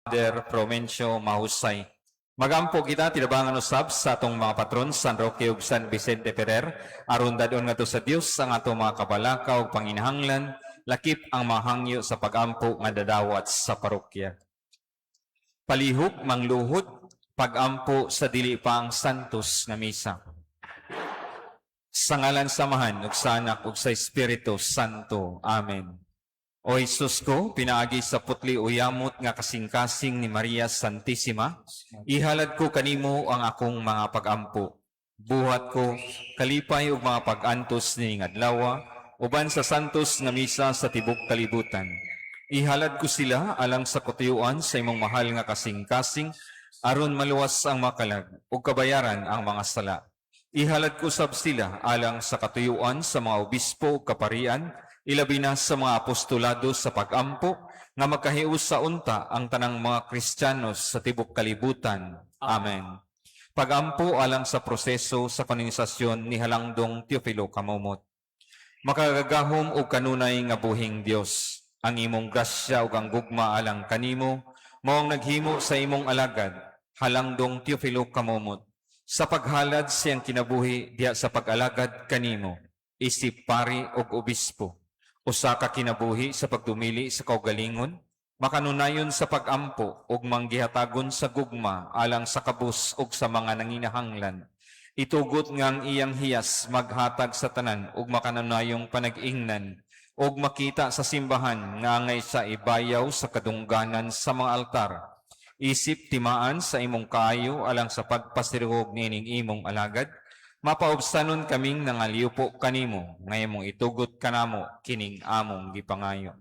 Father Promencio Mahusay. Magampo kita tinabangan usab sa atong mga patron San Roque ug San Vicente Ferrer aron dadon ngadto sa Dios ang atong mga kabalaka ug panginahanglan, lakip ang mga hangyo sa pagampo nga dadawat sa parokya. Palihog mangluhod, pagampo sa dili pa ang Santos nga Misa. Sa ngalan sa Amahan ug sa Anak ug sa Espiritu Santo. Amen. O Jesus ko, pinaagi sa putli o yamot nga kasing-kasing ni Maria Santissima, ihalad ko kanimo ang akong mga pagampo. Buhat ko, kalipay ug mga pag-antos ni adlaw, uban sa Santos nga Misa sa tibok kalibutan. Ihalad ko sila alang sa katuyuan sa imong mahal nga kasing-kasing, aron maluwas ang mga kalag ug kabayaran ang mga sala. Ihalad ko sab sila alang sa katuyuan sa mga obispo ug kaparian, ilabi na sa mga apostolado sa pagampo, nga magkahiusa unta ang tanang mga Kristiyanos sa tibok kalibutan. Amen. Pagampo alang sa proseso sa kanonisasyon ni Halangdong Teofilo Camomot. Makagagahom og kanunay nga buhing Dios, ang imong grasya ug ang gugma alang kanimo mao ang naghimo sa imong alagad Halangdong Teofilo Camomot sa paghalad siyang kinabuhi diha sa pag-alagad kanimo isip pari ug obispo. Usa ka kinabuhi sa pagdumili sa kaugalingon, makanunayon sa pagampo ug manggihatagon sa gugma alang sa kabus ug sa mga nanginahanglan. Itugot nga ang iyang hiyas maghatag sa tanan og makanunayong panag-ingnan ug makita sa simbahan nga angay sa ibayaw sa kadungganan sa mga altar. Isip timaan sa imong kaayo alang sa pagpasirihog niining imong alagad, mapaubsanon kaming nangaliupo kanimo nga imong itugot kanamo kining among gipangayo.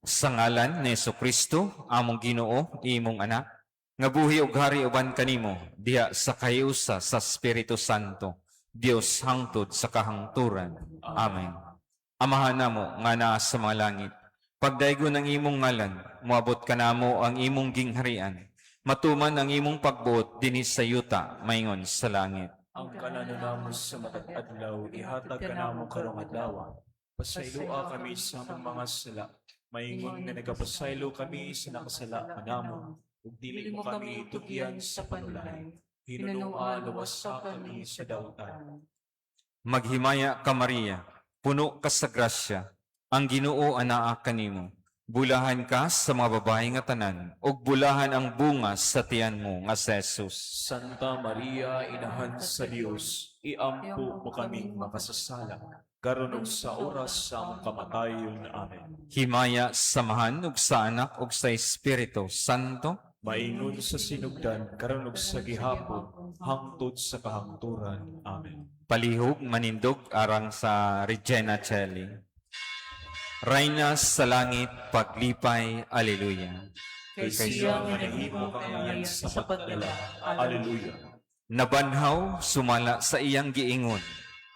Sa ngalan ni Kristo, among Ginoo, imong anak, nga buhi ug hari uban kanimo diha sa kahiusa sa Espiritu Santo, Dios hangtod sa kahangturan. Amen. Amahan namo nga naa sa mga langit, pagdaygon ang imong ngalan, moabot kanamo ang imong gingharian. Matuman ang imong pagbuot dinhi sa yuta maingon sa langit. Ang kananon namo sa matag adlaw, ihatag kanamo karong adlaw. Pasayloa kami sa among mga sala, maingon nga nagapasaylo kami sa nakasala kanamo, ug dili mo kami tugyan sa panulay. Hinunua, luwasa kami sa dautan. Maghimaya ka, Maria, puno ka sa grasya, ang Ginoo anaa kanimo. Bulahan ka sa mga babae nga tanan, ug bulahan ang bunga sa tiyan mo nga si Jesus. Santa Maria, Inahan sa Dios, iampo mo kaming makasasala, karon ug sa oras sa among kamatayon. Amen. Himaya sa Amahan ug sa Anak ug sa Espiritu Santo. Maingon sa sinugdan, karon ug sa gihapon, hangtod sa kahangturan. Amen. Palihog manindog alang sa Regina Caeli. Rayna sa langit, paglipay, Alleluia. Kay siya nga nahimo kaangayan sa pagdala. Alleluia. Nabanhaw sumala sa iyang giingon.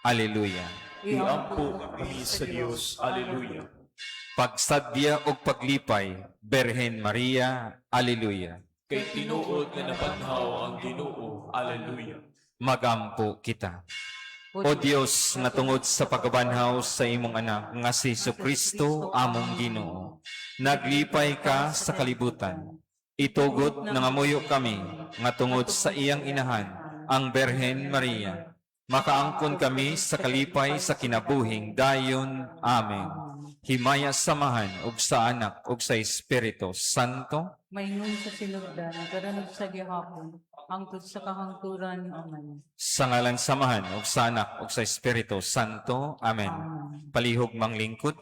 Alleluia. Iampo kami sa Dios. Alleluia. Pagsadya ug paglipay, Berhen Maria. Alleluia. Kay tinuod nga nabanhaw ang Ginoo. Alleluia. Magampo kita. O Dios, nga tungod sa pagkabanhaw sa imong anak nga si Kristo among Ginoo, naglipay ka sa kalibutan. Itugot nangamuyo kami nga tungod sa iyang inahan, ang Berhen Maria, makaangkon kami sa kalipay sa kinabuhing dayon. Amen. Himaya sa Amahan ug sa Anak ug sa Espiritu Santo. Maingon sa sinugdan, karon ug sa gihapon, hangtod sa kahangturan. Amen. Sa ngalan sa Amahan ug sa Anak ug sa Espiritu Santo. Amen. Amen. Palihog manglingkod.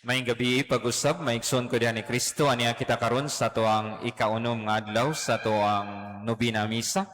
Maayong gabii pag-usab, maigsoon ko diha ni Kristo, aniya kita karon sa atoang ikaunom nga adlaw sa atoang nobina misa.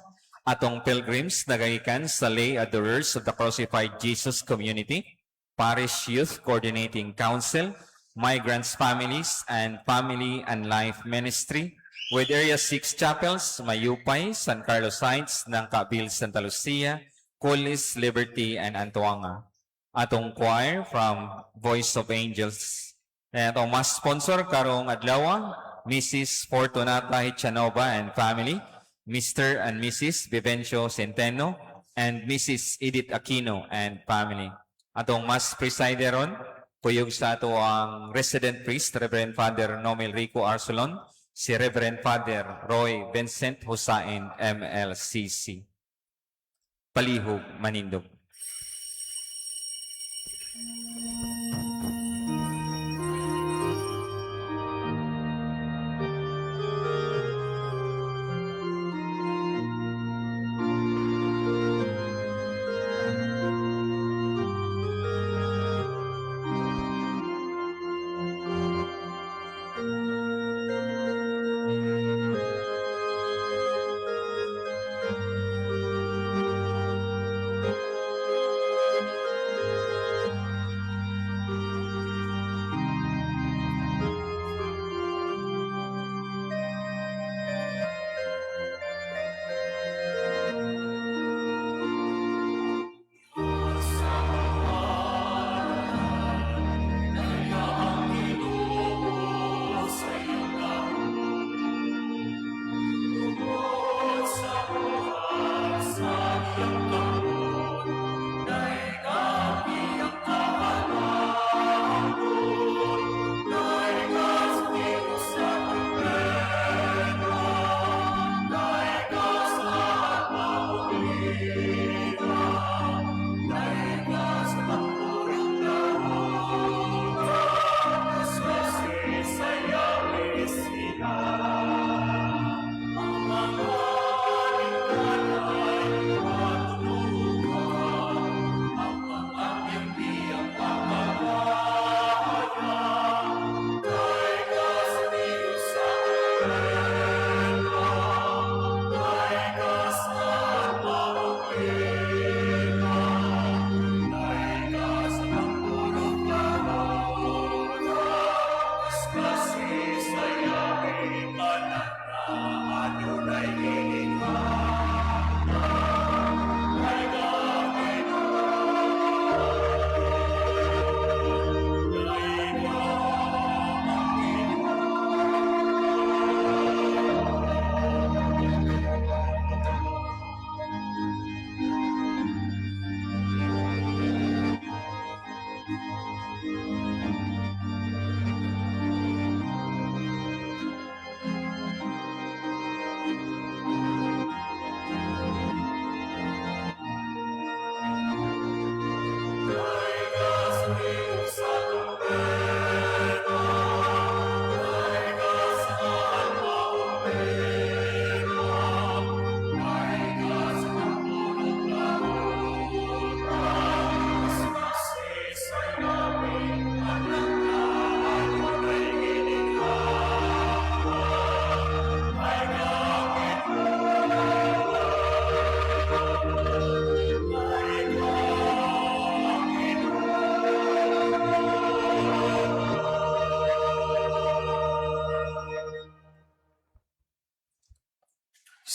Atong pilgrims nagagikan sa Lay Adorers of the Crucified Jesus Community, Parish Youth Coordinating Council, Migrants Families, and Family and Life Ministry, with Area 6 Chapels, Mayupay, San Carlos Heights, Nangkabil, Santa Lucia, Colis, Liberty, and Antoanga. Atong choir from Voice of Angels. And atong mass sponsor karong adlaw, Mrs. Fortunata Hichanova and family, Mr. and Mrs. Vivencio Centeno, and Mrs. Edith Aquino and family. Atong Mass presider ron, kuyog sa ato ang resident priest, Reverend Father Nomel Rico Arsolon, si Reverend Father Roy Vincent Husain, MLCC. Palihog manindog.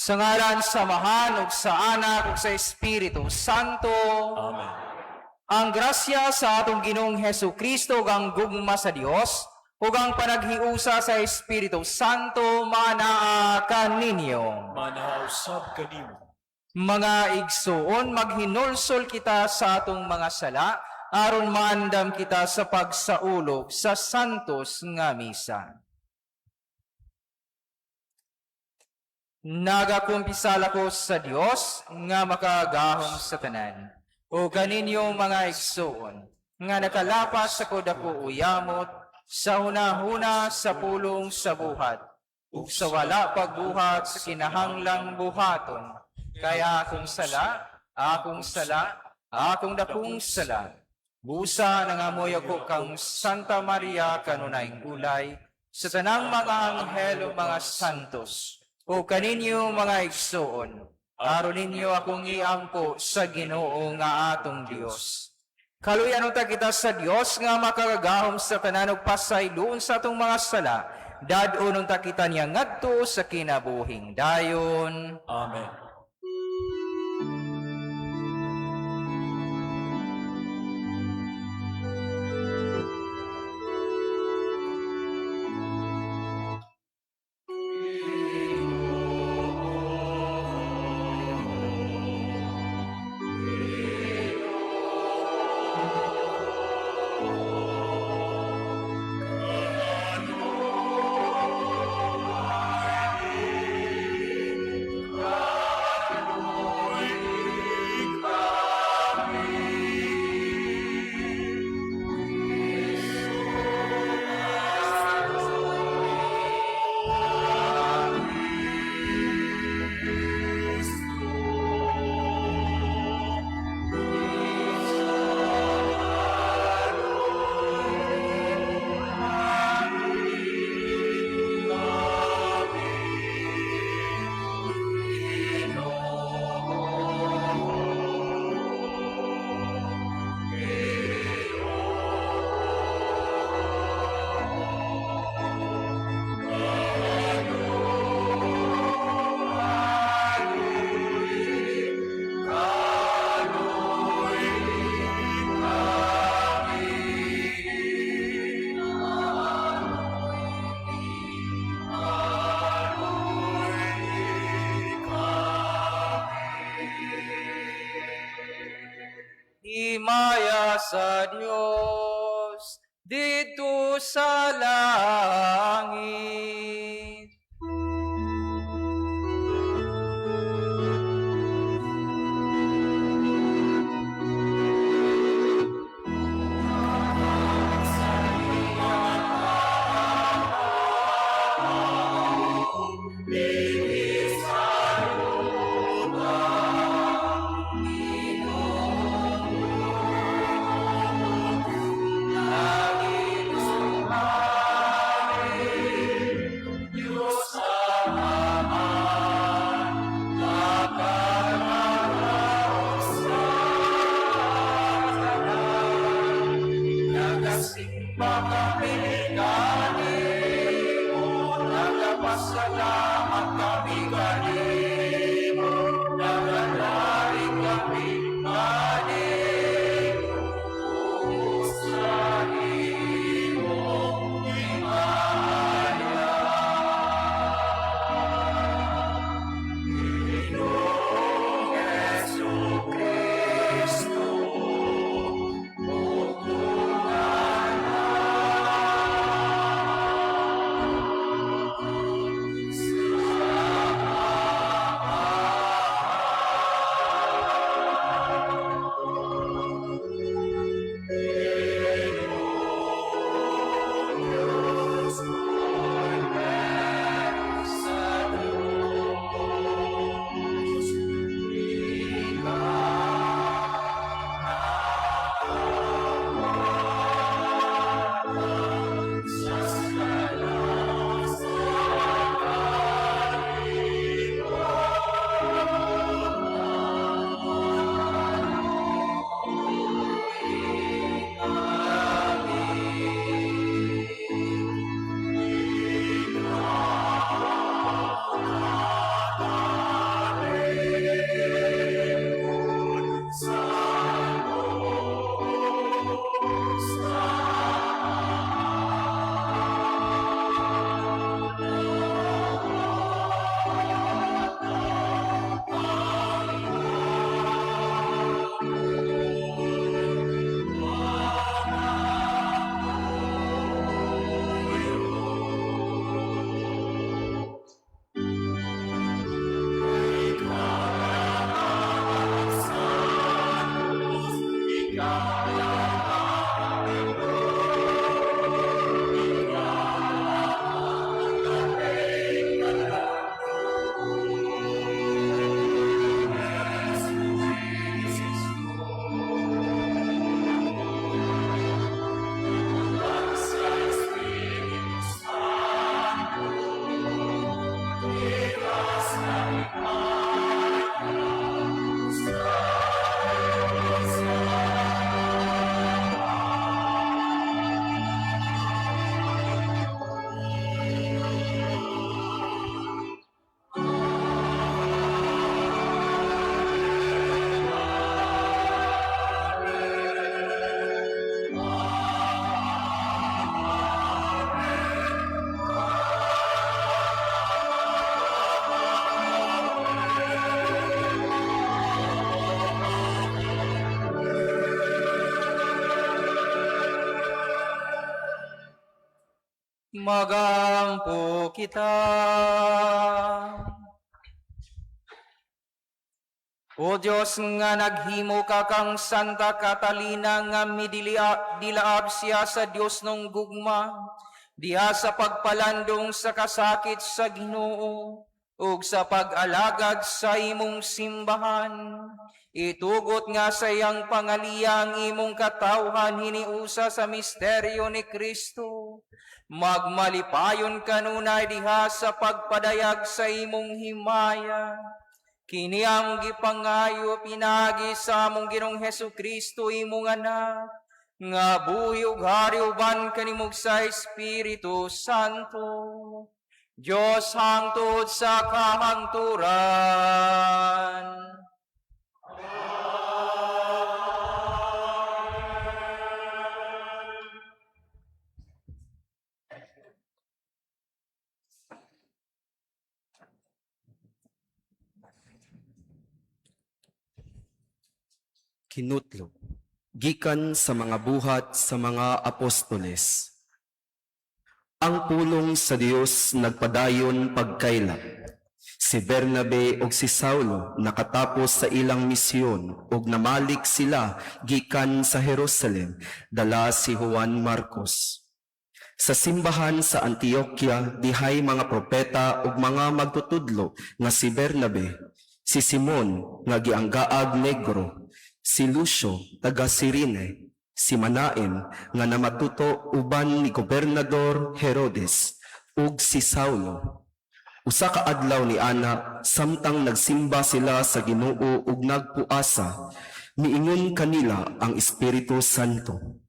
Sa ngalan sa Amahan ug sa Anak ug sa Espiritu Santo. Amen. Ang grasya sa atong Ginoong Hesus Kristo ug ang gugma sa Dios ug ang panaghiusa sa Espiritu Santo manaa kaninyo. Manausab kanimo. Mga igsuon, maghinulsol kita sa atong mga sala aron maandam kita sa pagsaulog sa santos nga misa. Nagakumpisal ako sa Dios nga makagahom sa tanan. O kaninyo mga igsuon, nga nakalapas sa dako uyamot, sa hunahuna sa pulong sa buhat, ug sa wala pagbuhat sa kinahanglang buhaton. Kaya akong sala, akong sala, akong dakong sala. Busa nangamoy ako kang Santa Maria kanunayng ulay, sa tanang mga anghel ug mga santos, o kaninyo mga igsuon, aron ninyo akong iampo sa Ginoo nga atong Dios. Kaluyan unta kita sa Dios nga makagagahom sa tanan ug pasayloon sa atong mga sala. Dad-on unta kita niya ngadto sa kinabuhing dayon. Amen. Sa Dios didto sa langit. Nagasimba kami kanimo, nagapasalamat kami kanimo, naganari kami kanimo, sa imong himaya. Ginoong Jesu-Cristo, Magampo kita. O Diyos nga naghimo ka kang Santa Catalina nga midilaab siya sa Dios ng gugma, diha sa pagpalandong sa kasakit sa Ginoo ug sa pag-alagad sa imong simbahan. Itugot nga sa iyang pangaliya ang imong katawhan hiniusa sa misteryo ni Kristo. Magmalipayon kanunay diha sa pagpadayag sa imong himaya. Kini ang gipangayo pinagi sa among Ginoong Hesus Kristo, imong anak, nga buhi ug hari uban kanimo sa Espiritu Santo, Dios hangtod sa kahangturan. Kinutlo. Gikan sa mga buhat sa mga apostoles. Ang pulong sa Dios nagpadayon pagkaila. Si Bernabe ug si Saulo nakatapos sa ilang misyon ug namalik sila gikan sa Jerusalem, dala si Juan Marcos. Sa simbahan sa Antioquia dihay mga propeta ug mga magtutudlo nga si Bernabe, si Simon nga gianggaag Negro, si Lucio taga Cirene, si Manaen nga namatuto uban ni Gobernador Herodes ug si Saulo. Usa ka adlaw ni ana, samtang nagsimba sila sa Ginoo ug nagpuasa, miingon kanila ang Espiritu Santo.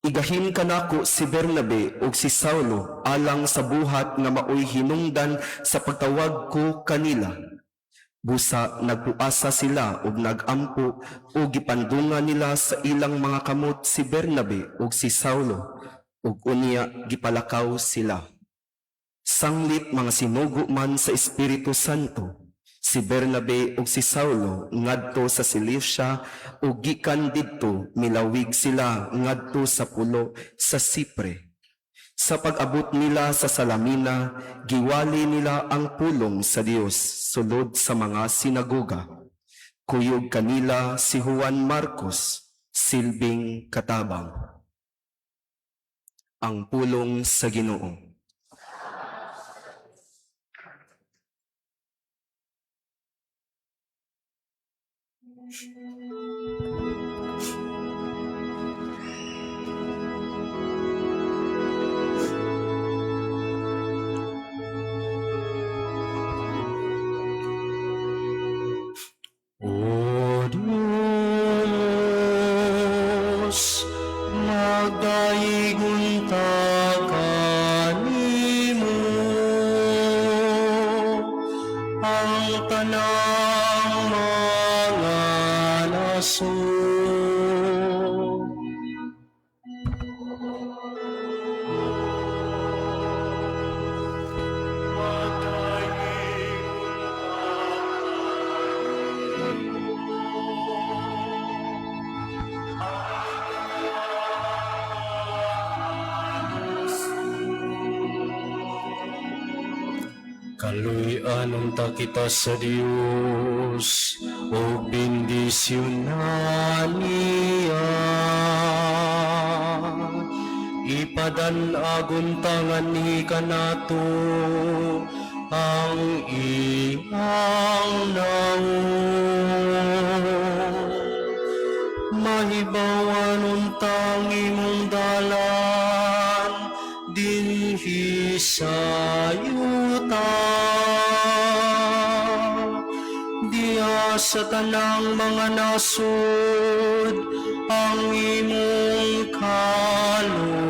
Igahin kanako si Bernabe ug si Saulo alang sa buhat nga maoy hinungdan sa pagtawag ko kanila. Busa nagpuasa sila ug nagampo ug gipandungan nila sa ilang mga kamot si Bernabe ug si Saulo ug unya gipalakaw sila. Sanglit mga sinugo man sa Espiritu Santo, si Bernabe ug si Saulo ngadto sa Seleucia ug gikan didto milawig sila ngadto sa pulo sa Sipre. Sa pag-abot nila sa Salamina, giwali nila ang pulong sa Dios sulod sa mga sinagoga. Kuyog kanila si Juan Marcos, silbing katabang. Ang pulong sa Ginoo. O Diyos, magdaigun ta kanimo ang tanang mga nasod. Kaluy-an unta kita sa Dios ug bendisyonan niya. Ipadan-agon tangan ni kanato ang iyang naong. Mahibawan untang imong dalan dinhi sa yuta. Diya sa tanang mga nasod ang imong kaluwasan.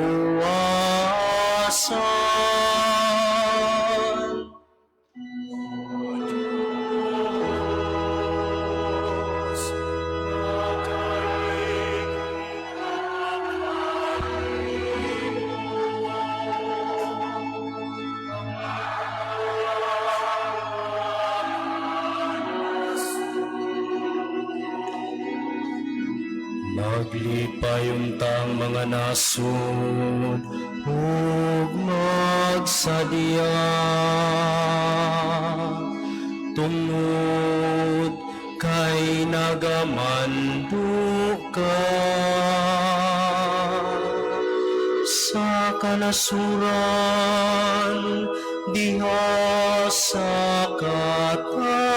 Maglipay untang mga nasod ug magsadya tungod kay nagamando ka sa kanasuran diha sa katarong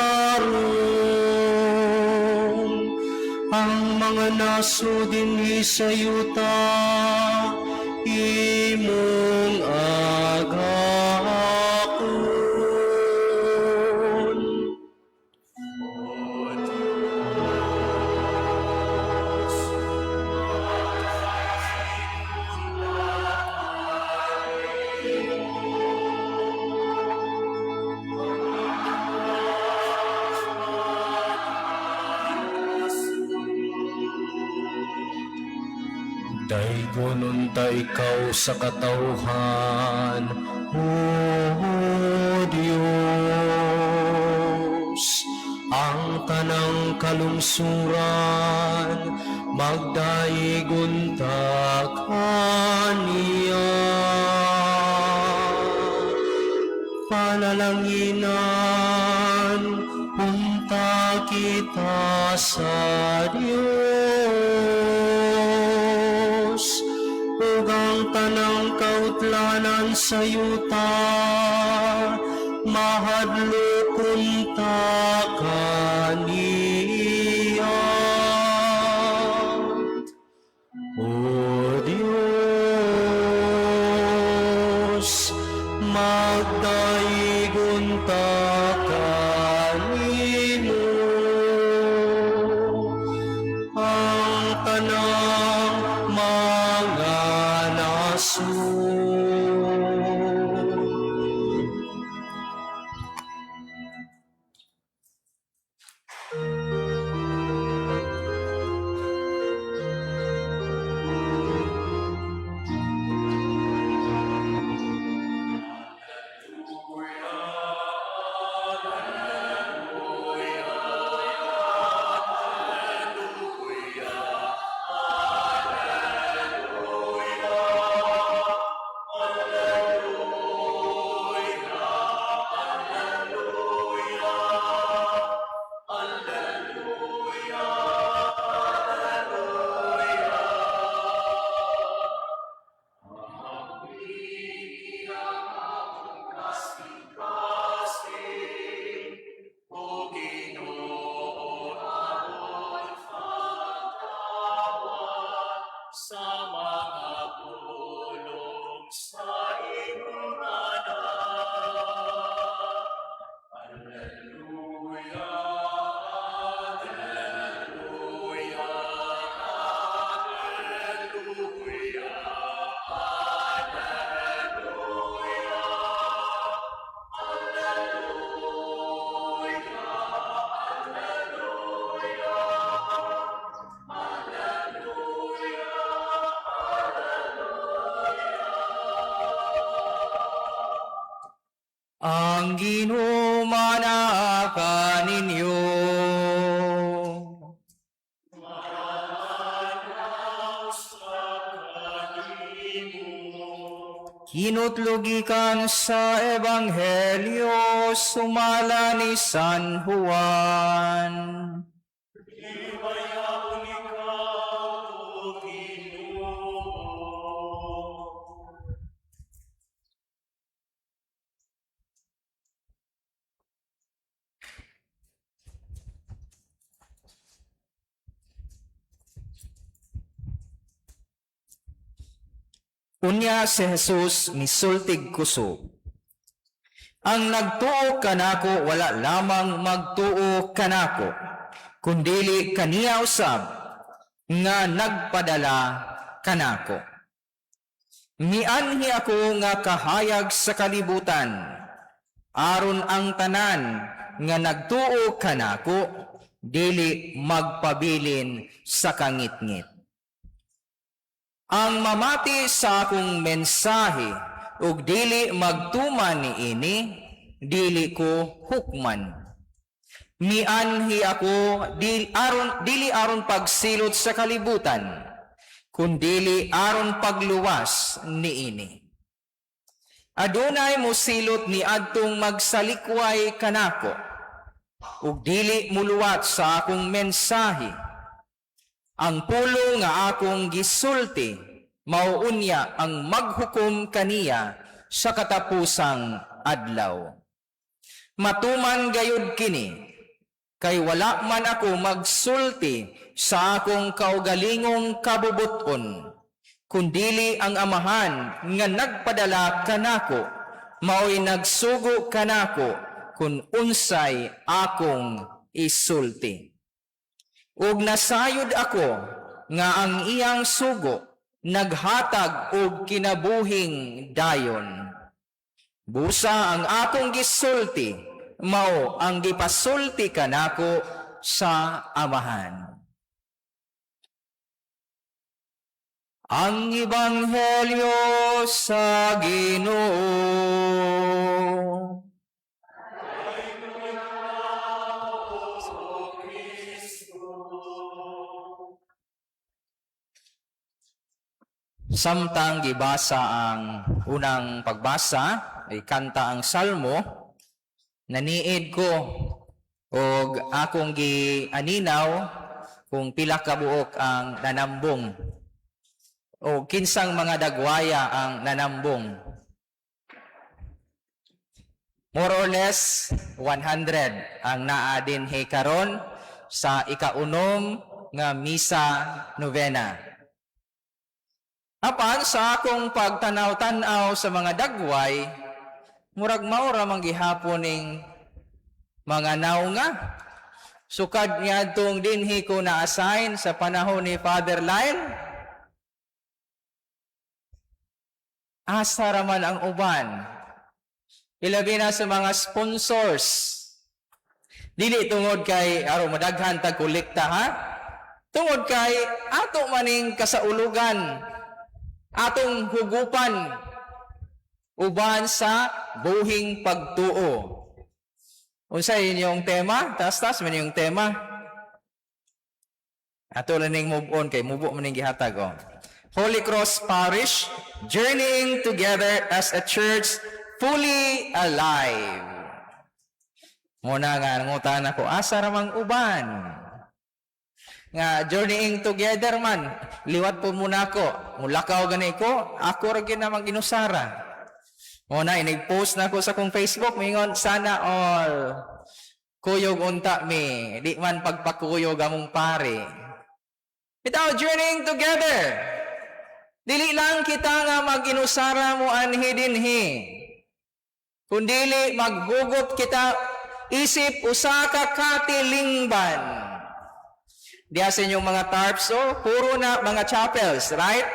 ang mga naso dinhi sa yuta imong agakon. Daygon unta ikaw sa katawhan, O Diyos. Ang Ang tanang kalungsuran magdaigon ta kaniya. Panalanginan, punta kita sa Dios, ug ang tanang kautlanan sa yuta, mahadlokon ta kaniya. O Dios, magdaigon ta kanimo ang tanang mga nasyon. Sa mga pulong sa imong anak. Alleluia, Alleluia, Alleluia, Alleluia, Alleluia, Alleluia, Alleluia. Ang Ginoo manaa ninyo. Kinutlugikan sa Ebanghelyo sumala ni San Juan. Himayaon ikaw, O Ginoo. Unya si Jesus misultig kusog. Ang nagtuo kanako wala lamang magtuo kanako, kundili kaniya usab nga nagpadala kanako. Mianhi ako nga kahayag sa kalibutan, aron ang tanan nga nagtuo kanako dili magpabilin sa kangitngit. Ang mamati sa akong mensahe ug dili magtuman niini, dili ko hukman. Mianhi ako aron dili aron pagsilot sa kalibutan, kundili aron pagluwas niini. Adunay mosilot ni adtong magsalikway kanako, ug dili muluwat sa akong mensahe. Ang pulo nga akong gisulti, mauunya ang maghukom kaniya sa katapusang adlaw. Matuman gayud kini, kay wala man ako magsulti sa akong kaugalingong kabubuton, kundili ang Amahan nga nagpadala kanako, mao'y nagsugo kanako kun unsay akong isulti. Ug nasayod ako nga ang iyang sugo naghatag og kinabuhing dayon. Busa ang akong gisulti, mao ang gipasulti kanako sa Amahan. Ang Ebanghelyo sa Ginoo. Samtang gibasa ang unang pagbasa, ay kanta ang salmo, naniid ko og akong gianinaw kung pila ka buok ang nanambong o kinsang mga dagwaya ang nanambong. More or less 100 ang naa dinhi karon sa ikaunom nga misa novena. Apan sa akong pagtanaw-tanaw sa mga dagway, murag mao ra man gihapon ning mga naunga. Sukad niadtong dinhi ko na-assign sa panahon ni Father Lyle, asa ra man ang uban. Ilabi na sa mga sponsors. Dili tungod kay aron madaghan tag kolekta, ha. Tungod kay ato maning kasaulugan, atong hugupan uban sa buhing pagtuo. Unsa inyong tema? Tas-tas man inyong tema. Ato lang ning move on kay mubo man ning gihatag, oh. Holy Cross Parish, journeying together as a church fully alive. Muna nga nangutan ako, asa ra mang uban? Nga journeying together man, liwat po muna ako, mulakaw gani ko, ako ra gyud namang ginusara. Muna inig-post na ako sa akong Facebook, mingon sana all. Kuyog unta mi, di man pagpakuyog among pare. Bitaw, journeying together. Dili lang kita nga mag-inusara mo anhi dinhi. Kundili maghugot kita isip usa ka katilingban. Diya sa inyong mga tarps, oh, puro na mga chapels, right?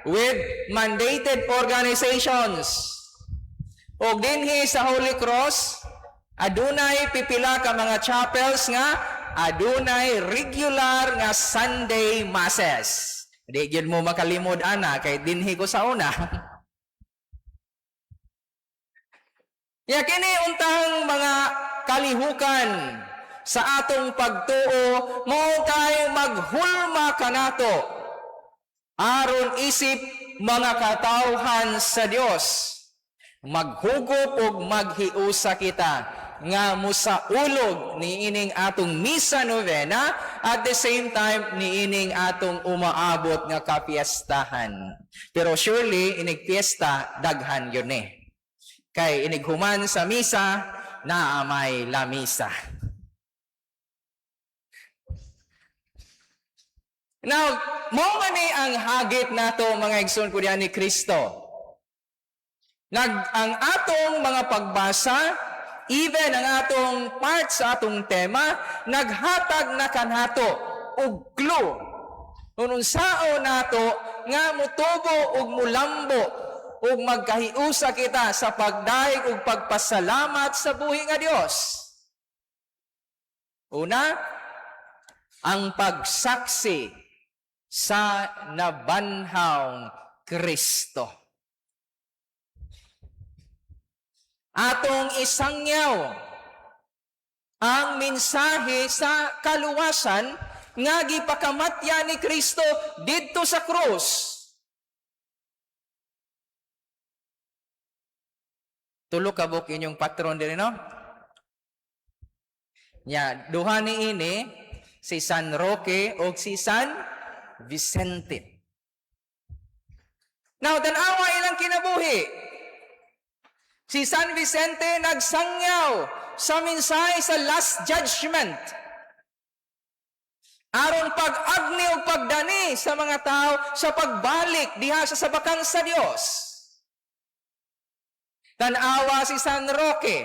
With mandated organizations. Og dinhi sa Holy Cross, adunay pipila ka mga chapels nga adunay regular nga Sunday masses. Di gyud mo makalimod ana kay dinhi ko sa una. Ya kini untang mga kalihukan sa atong pagtuo mao kay maghulma kanato aron isip mga katawhan sa Dios. Maghugop ug maghiusa kita nga musaulog niining atong misa novena, at the same time niining atong umaabot nga kapiestahan. Pero surely inig fiesta daghan yun eh. Kay inig human sa misa naa may lamisa. Now, mao man ni ang hagit nato mga igsoon ko diyan ni Kristo. Ang atong mga pagbasa, even ang atong part sa atong tema, naghatag na kanato og clue. Kung unsao nato nga mutubo og mulambo ug magkahiusa kita sa pagdayeg ug pagpasalamat sa buhi nga Dios. Una, ang pagsaksi sa nabanhawng Kristo. Atong isangyaw ang mensahe sa kaluwasan nga gipakamatya ni Kristo didto sa krus. Tulo ka buok inyong patron diri, no? Nya, duha ni ini si San Roque o si San Vicente. Now, tan-awa ilang kinabuhi. Si San Vicente nagsangyaw sa mensahe sa last judgment. Aron pag-agni o pagdani sa mga tao sa pagbalik diha sa sabakang sa Dios. Tan-awa si San Roque,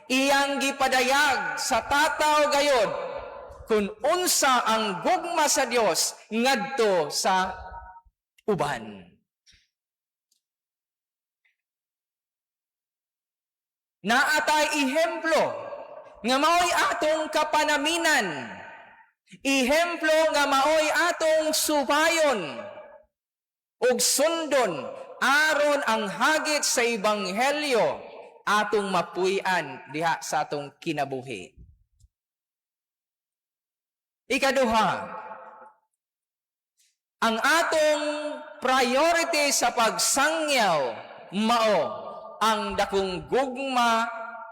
iyang gipadayag sa tataw gayod kung unsa ang gugma sa Dios ngadto sa uban. Naatay ehemplo nga maoy atong kapanaminan, ehemplo nga maoy atong subayon ug sundon aron ang hagit sa ebanghelyo atong mapuy-an diha sa atong kinabuhi. Ikaduha, Ang atong priority sa pagsangyaw mao ang dakong gugma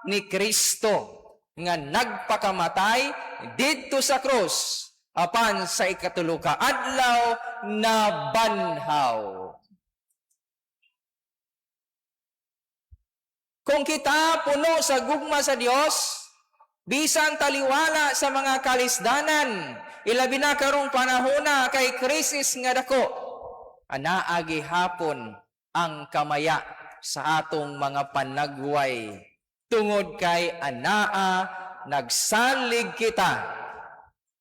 ni Kristo nga nagpakamatay didto sa krus apan sa ikatulo ka adlaw na banhaw. Kung kita puno sa gugma sa Dios, bisan taliwala sa mga kalisdanan, ilabi na karong panahona kay krisis nga dako, anaa gihapon ang kamaya sa atong mga panagway tungod kay anaa nagsalig kita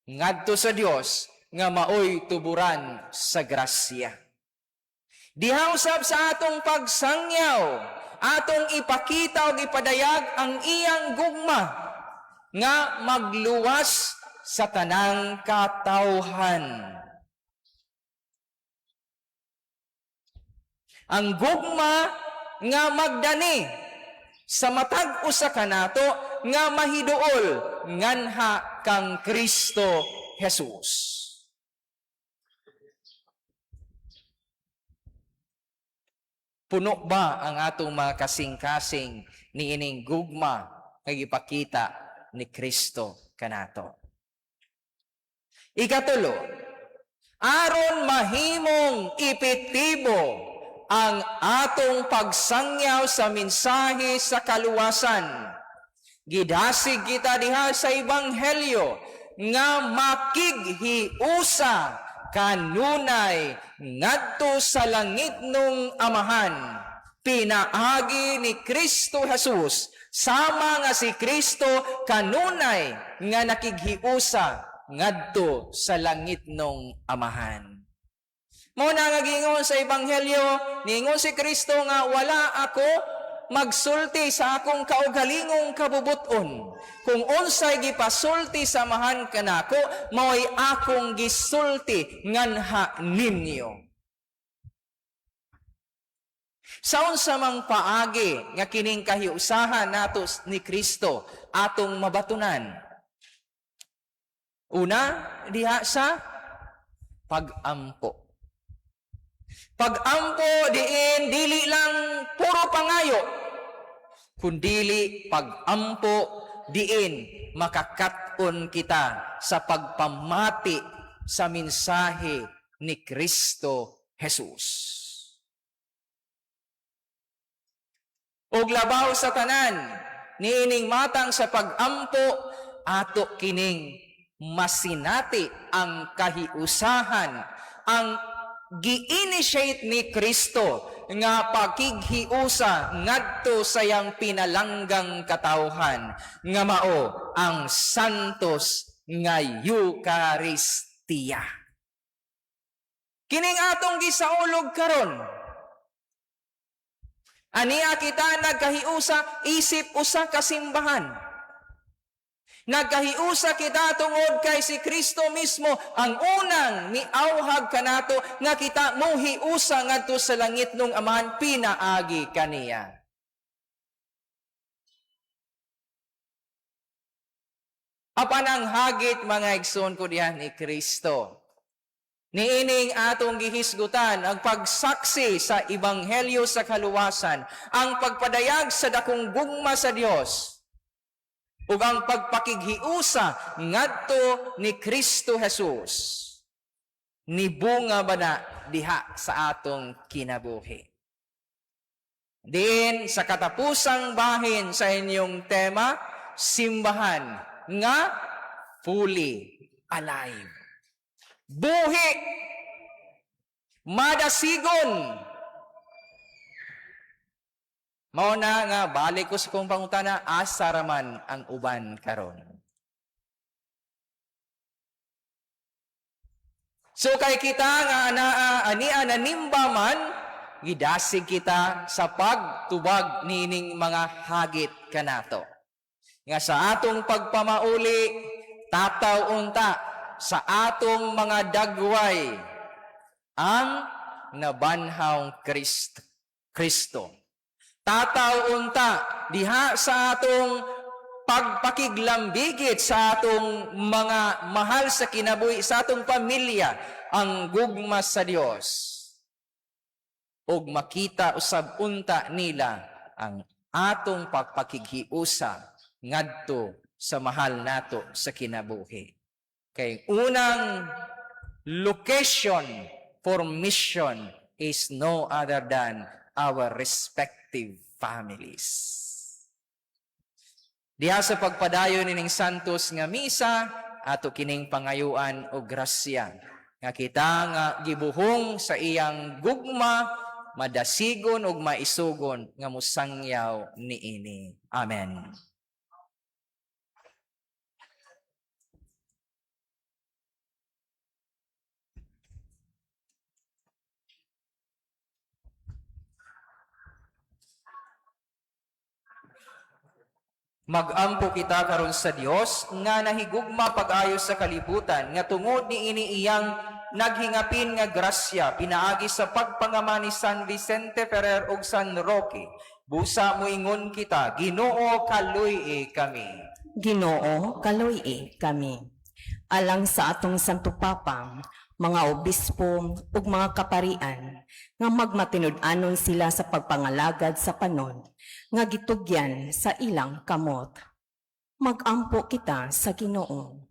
ngadto sa Dios nga maoy tuburan sa grasya. Diha usab sa atong pagsangyaw, atong ipakita og ipadayag ang iyang gugma nga magluwas sa tanang katawhan. Ang gugma nga magdani sa matag usa kanato nga mahiduol nganha kang Kristo Jesus. Puno ba ang atong mga kasing-kasing niining gugma nga gipakita ni Kristo kanato? Ikatulo, aron mahimong epektibo ang atong pagsangyaw sa mensahe sa kaluwasan, gidasig kita diha sa Ebanghelyo nga makighiusa kanunay ngadto sa langit nung Amahan, pinaagi ni Kristo Jesus, sama nga si Kristo kanunay nga nakighiusa ngadto sa langit nung Amahan. Mao na nga giingon sa Ebanghelyo, niingon si Kristo nga wala ako magsulti sa akong kaugalingong kabubuton. Kung unsay gipasulti sa Amahan kanako, mao'y akong gisulti nganha ninyo. Sa unsa mang paagi nga kining kahiusahan nato ni Kristo atong mabatunan? Una, diha sa pag-ampo. Pag-ampo diin dili lang puro pangayo, kundili pag-ampo diin makakat-on kita sa pagpamati sa mensahe ni Kristo Jesus. Og labaw sa tanan, niining matang sa pag-ampo, ato kining masinati ang kahiusahan, ang gi-initiate ni Kristo nga pakighiusa ngadto sa iyang pinalanggang katawhan nga mao ang santos nga Eucharistia. Kining atong gisaulog karon, aniya kita nagkahiusa isip usa ka simbahan. Nagkahiusa kita tungod kay si Kristo mismo ang unang miauhag kanato nga kita mohiusa ngadto sa langit nung Amahan pinaagi kaniya. Apan ang hagit mga igsoon ko diha ni Kristo, niining atong gihisgutan ang pagsaksi sa ebanghelyo sa kaluwasan, ang pagpadayag sa dakong gugma sa Dios, ug ang pagpakighiusa ngadto ni Kristo Jesus, nibunga ba na diha sa atong kinabuhi. Din sa katapusang bahin sa inyong tema, simbahan nga fully alive. Buhi, madasigon. Mao na nga balik ko sa kong pangutana, asa raman ang uban karon. So kay kita nga anaa ania nanimba man, gidasig kita sa pagtubag niining mga hagit kanato. Nga sa atong pagpamauli, tataw unta sa atong mga dagway ang nabanhawng Kristo. Tataw unta diha sa atong pagpakiglambigit sa atong mga mahal sa kinabuhi, sa atong pamilya, ang gugma sa Dios ug makita usab unta nila ang atong pagpakighiusa ngadto sa mahal nato sa kinabuhi. Kay unang location for mission is no other than our respective families. Diha sa pagpadayon nining Santos nga misa, ato kining pangayuan og grasya nga kita nga gibuhong sa iyang gugma, madasigon ug maisugon nga mosangyaw niini. Amen. Magampo kita karon sa Dios nga nahigugma pag-ayo sa kalibutan nga tungod niini iyang naghingapin nga grasya pinaagi sa pagpangama ni San Vicente Ferrer ug San Roque. Busa moingon kita, Ginoo, kaluy-i kami. Ginoo, kaluy-i kami. Alang sa atong Santo Papa, mga obispo ug mga kaparian nga magmatinud-anon sila sa pagpangalagad sa panon nga gitugyan sa ilang kamot. Magampo kita sa Ginoo.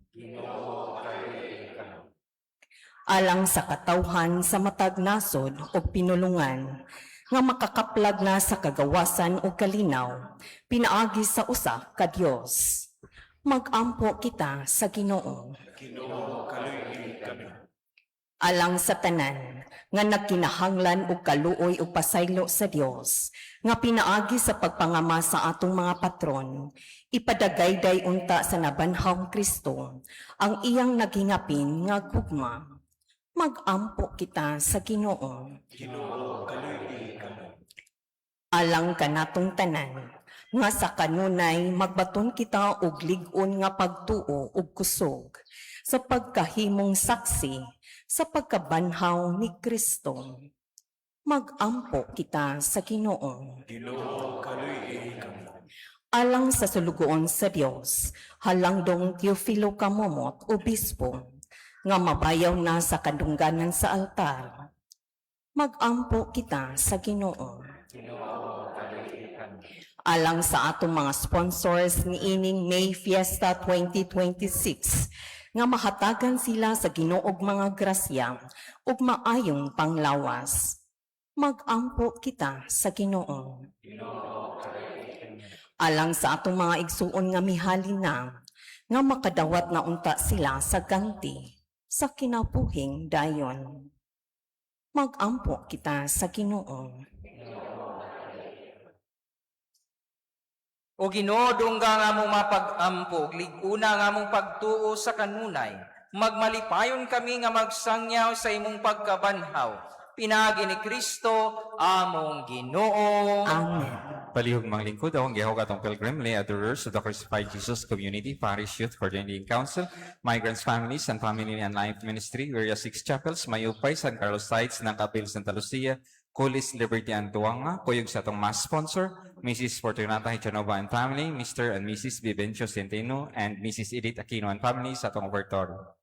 Alang sa katawhan sa matag nasod ug pinulungan nga makakaplag na sa kagawasan ug kalinaw pinaagi sa usa ka Dios. Magampo kita sa Ginoo. Ginoo, kaluy-i kami. Alang sa tanan nga nagkinahanglan og kaluoy ug pasaylo sa Dios nga pinaagi sa pagpangama sa atong mga patron, ipadagayday unta sa nabanhawng Kristo ang iyang naghingapin nga gugma. Magampo kita sa Ginoo. Ginoo, kaluy-i kami. Alang kanatong tanan nga sa kanunay magbaton kita og lig-on nga pagtuo ug kusog sa pagkahimong saksi sa pagkabanhaw ni Kristo. Magampo kita sa Ginoo. Ginoo, kaluy-i kami. Alang sa sulugoon sa Dios, halangdong Teofilo Camomot, Obispo, nga mabayaw na sa kadungganan sa altar. Magampo kita sa Ginoo. Alang sa atong mga sponsors niining May Fiesta 2026 nga mahatagan sila sa Ginoog mga grasya ug maayong panglawas. Magampo kita sa Ginoo. Alang sa atong mga igsuon nga mihalin na, nga makadawat na unta sila sa ganti sa kinabuhing dayon. Magampo kita sa Ginoo. O Ginoo, dungga nga among mapag-ampo, ug lig-una nga among pagtuo sa kanunay. Magmalipayon kami nga magsangyaw sa imong pagkabanhaw. Pinaagi ni Kristo, among Ginoo. Amen. Palihog mga lingkod, akong gihawag atong pilgrim, lay adorers of the Crucified Jesus Community, Parish Youth Coordinating Council, Migrants Families and Family and Life Ministry, Area 6 Chapels, Mayupay, San Carlos Sites, Nangkapil, Santa Lucia, Colis, Liberty, and Tuanga, kuyog sa atong mass sponsor, Mrs. Fortunata Hechanova and Family, Mr. and Mrs. Vivencio Centeno, and Mrs. Edith Aquino and Family sa atong ofertor.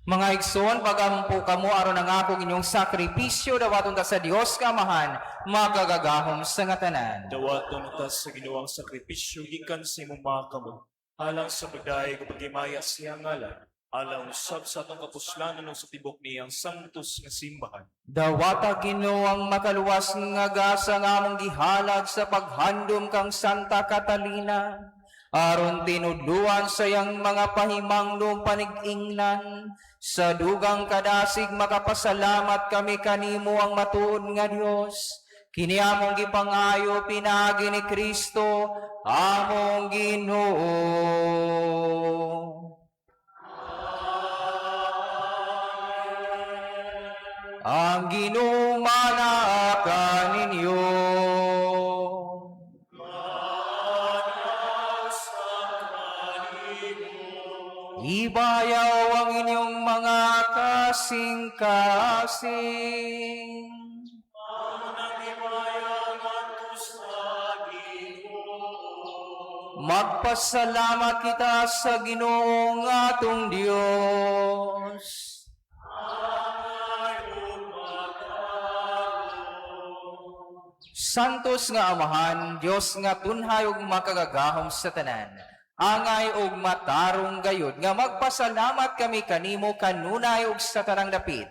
Mga igsoon, pagampo kamo aron ang akong inyong sakripisyo dawaton ta sa Dios Kamahan, makagagahom sa nga tanan. Dawaton ta sa Ginoo ang sakripisyo gikan sa imong mga kamot, alang sa pagdayeg ug paghimaya sa iyang ngalan, alang usab sa atong kapuslanan ug sa tibok niyang santos nga simbahan. Dawata Ginoo ang makaluwas nga gasa nga among gihalad sa paghandom kang Santa Catalina, aron tinudluan sa iyang mga pahimangno panig-ingnan sa dugang kadasig makapasalamat kami kanimo ang matuod nga Dios. Kini among gipangayo pinaagi ni Kristo among Ginoo. Ang Ginoo manaa kaninyo. Ibayaw ang inyong mga kasing-kasing. Magpasalamat kita sa Ginoong atong Dios. Santos nga Amahan, Dios nga tunhay ug makagagahom sa tanan. Angay ug matarong gayud nga magpasalamat kami kanimo kanunay ug sa tanang dapit.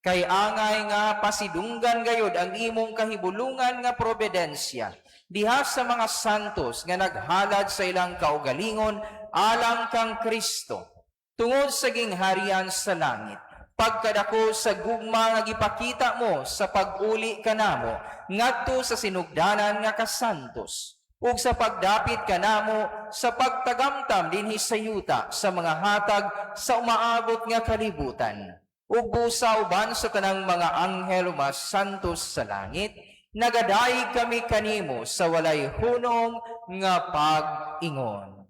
Kay angay nga pasidunggan gayud ang imong kahibulungan nga providensya diha sa mga santos nga naghalad sa ilang kaugalingon alang kang Kristo tungod sa gingharian sa langit. Pagkadako sa gugma nga gipakita mo sa pag-uli kanamo ngadto sa sinugdanan nga kasantos ug sa pagdapit kanamo sa pagtagamtam dinhi sa yuta sa mga hatag sa umaabot nga kalibutan, ug busa uban sa tanang mga anghel ug mga santos sa langit, nagadayeg kami kanimo sa walay hunong nga pag-ingon.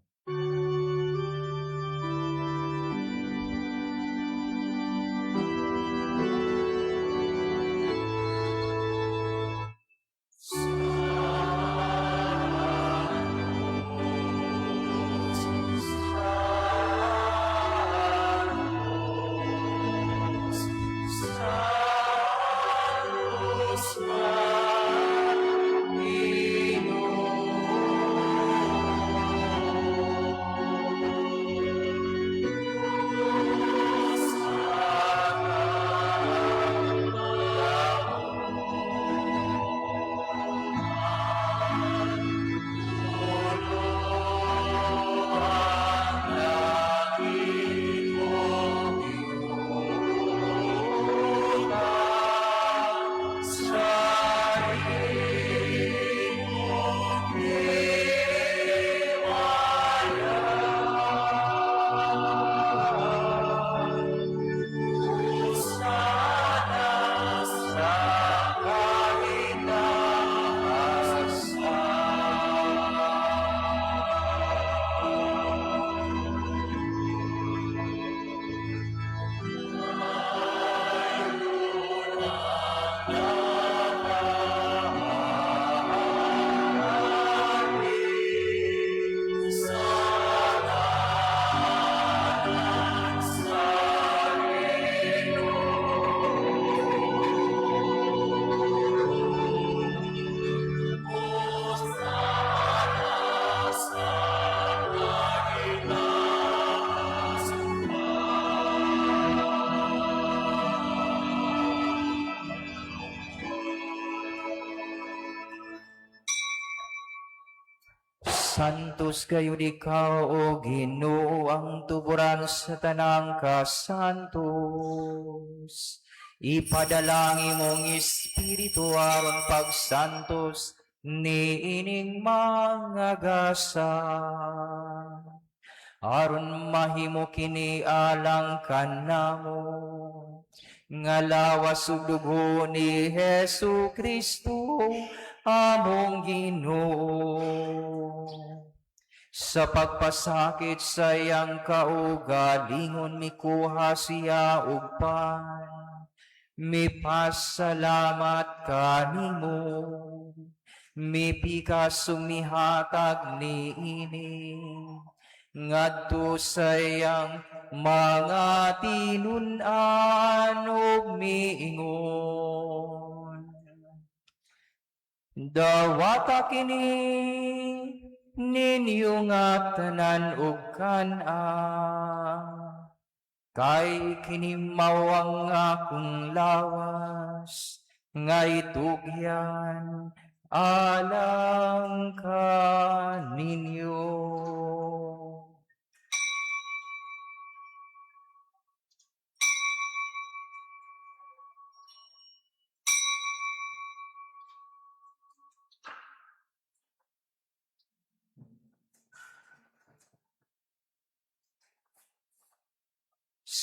Santos gayud ikaw, o Ginoo, ang tuburan sa tanang kasantos. Ipadala ang imong espiritu aron pagsantos niining mga gasa. Aron mahimo kini alang kanamo nga lawas ug dugo ni Hesus Kristo among Ginoo. Sa pagpasakit sa iyang kaugalingon, mikuha siya og pan. Mipasalamat kanimo, mipikas sumihatag niini ngadto sa iyang mga tinun-an ug miingon: "Dawata kini ninyo nga tanan ug kan-a, kay kini mao ang akong lawas nga itugyan alang kaninyo."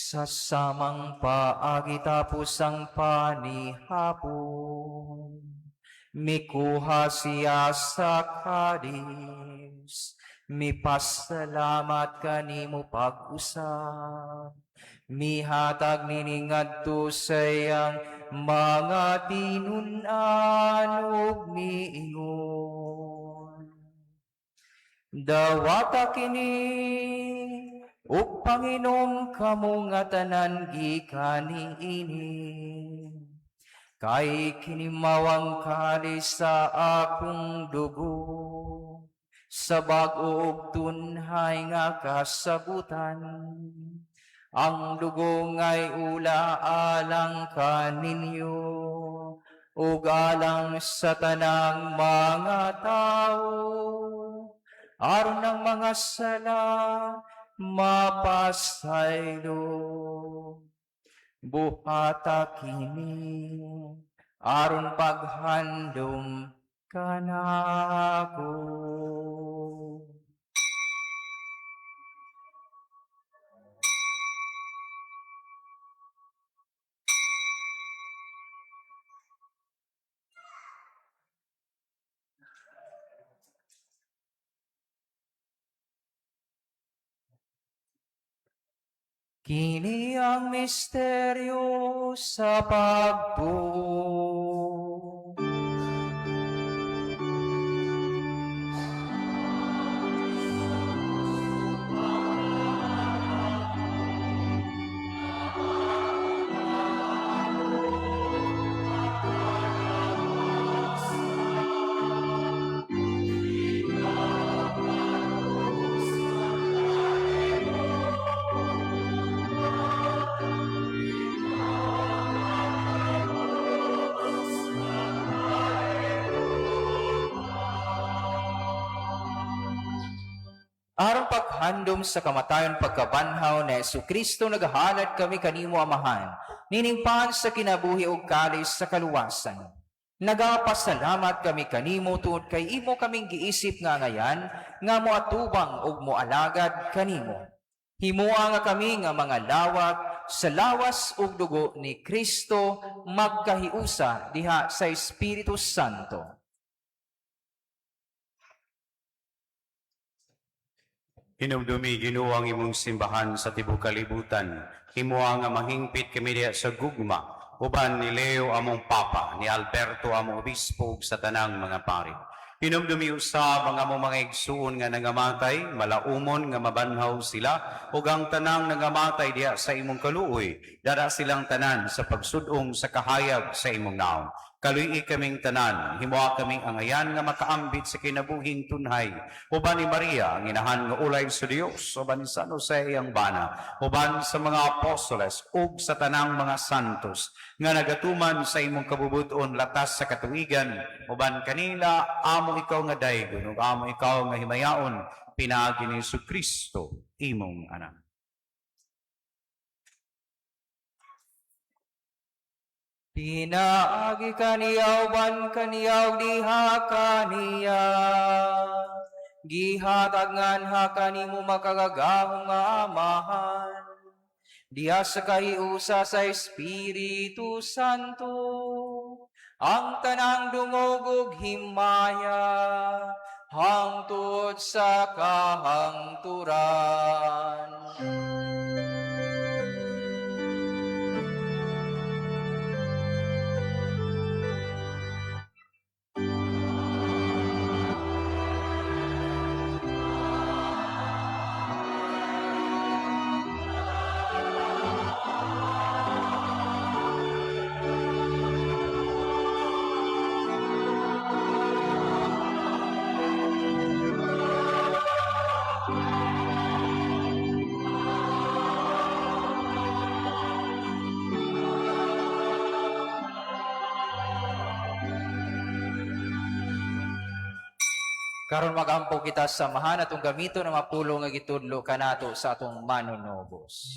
Sa samang paagi tapos ang panihapon, mikuha siya sa kalis, mipasalamat kanimo pag-usab, mihatag nini ngadto sa iyang mga tinun-an ug miingon: "Dawata kini ug panginom kamo nga tanan gikan niini. Kay kini mao ang kalis sa akong dugo, sa bag-o ug tunhay nga kasabutan. Ang dugo nga'y ula alang kaninyo ug alang sa tanang mga tawo, aron ang mga sala mapasaylo. Buhata kini aron paghandom kanako." Kini ang misteryo sa pagtuo. Aron paghandom sa kamatayon pagkabanhaw ni Kristo, nagahalad kami kanimo, Amahan, nining pan sa kinabuhi ug kalis sa kaluwasan. Nagapasalamat kami kanimo tungod kay imo kaming giisip nga angayan nga moatubang ug moalagad kanimo. Himoa nga kami nga mga lawak sa lawas ug dugo ni Kristo magkahiusa diha sa Espiritu Santo. Hinumdumi, Ginoo, ang imong simbahan sa tibuok kalibutan. Himoa nga mahingpit kami diha sa gugma uban ni Leo among Papa, ni Alberto among obispo ug sa tanang mga pari. Hinumdumi usab ang among mga igsuon nga nangamatay, malaumon nga mabanhaw sila, ug ang tanang nangamatay diha sa imong kaluoy, dara silang tanan sa pagsudong sa kahayag sa imong naong. Kaluy-i kaming tanan, himoa kaming angayan nga makaambit sa kinabuhing tunhay. Uban ni Maria, ang inahan nga ulay sa Dios, uban ni San Jose iyang bana, uban sa mga apostoles ug sa tanang mga santos nga nagatuman sa imong kabubuton latas sa katuigan, uban kanila amo ikaw nga daygon ug amo ikaw nga himayaon pinaagi ni Kristo imong anak. Pinaagi kaniya uban kaniya ug diha kaniya, gihatag nganha kanimo makagagahom nga Amahan, diha sa kahiusa sa Espiritu Santo, ang tanang dungog ug himaya hangtod sa kahangturan. Karon magampo kita sa Amahan, atong gamiton ang mga pulong nga gitudlo kanato sa atong manunobos.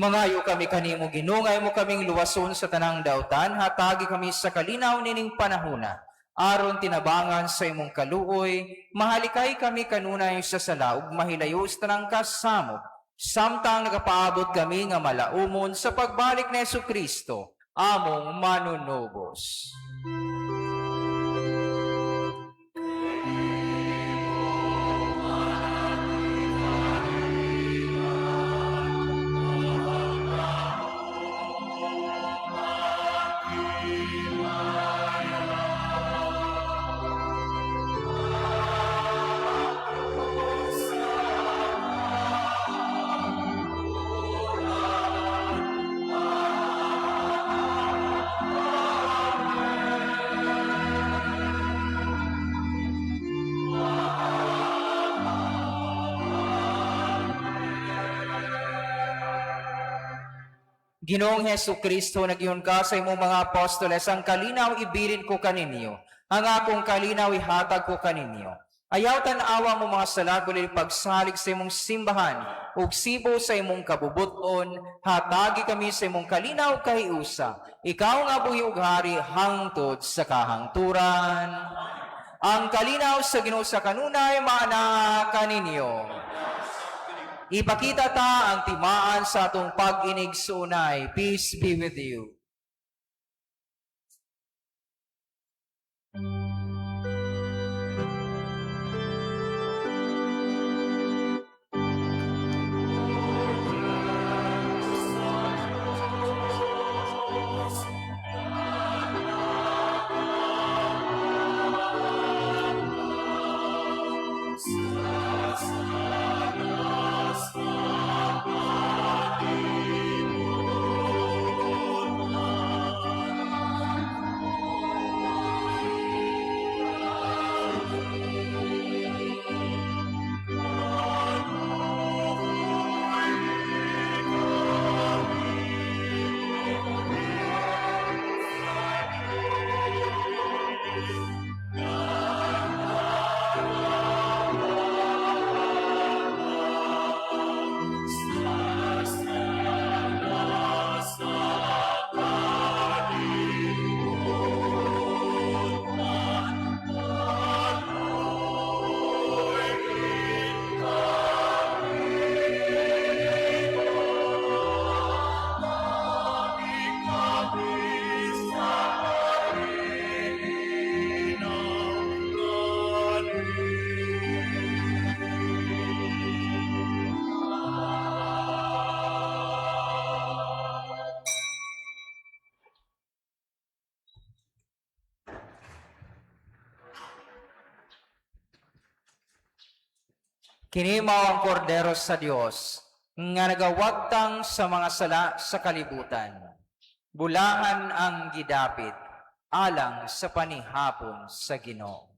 Mangayo kami kanimo, Ginoo, nga imo kaming luwason sa tanang dautan, hatagi kami sa kalinaw nining panahona. Aron tinabangan sa imong kaluoy, mahalikay kami kanunay sa sala ug mahilayo sa tanang kasamok. Samtang nagapaabot kami nga malaumon sa pagbalik ni Kristo, among manunubos. Ginoong Hesu Kristo, nagyun ka sa imong mga apostoles, ang kalinaw ibilin ko kaninyo, ang akong kalinaw ihatag ko kaninyo. Ayaw tan-awa mo mga sala, kundi pagsalig sa imong simbahan, ug sibo sa imong kabubuton, hatagi kami sa imong kalinaw kahiusa. Ikaw nga buhi ug hari hangtod sa kahangturan. Ang kalinaw sa Ginoo sa kanunay maana kaninyo. Ipakita ta ang timaan sa atong pag-inig sunay. Peace be with you. Kini mao ang kordero sa Dios nga nagawagtang sa mga sala sa kalibutan. Bulahan ang gidapit alang sa panihapon sa Ginoo.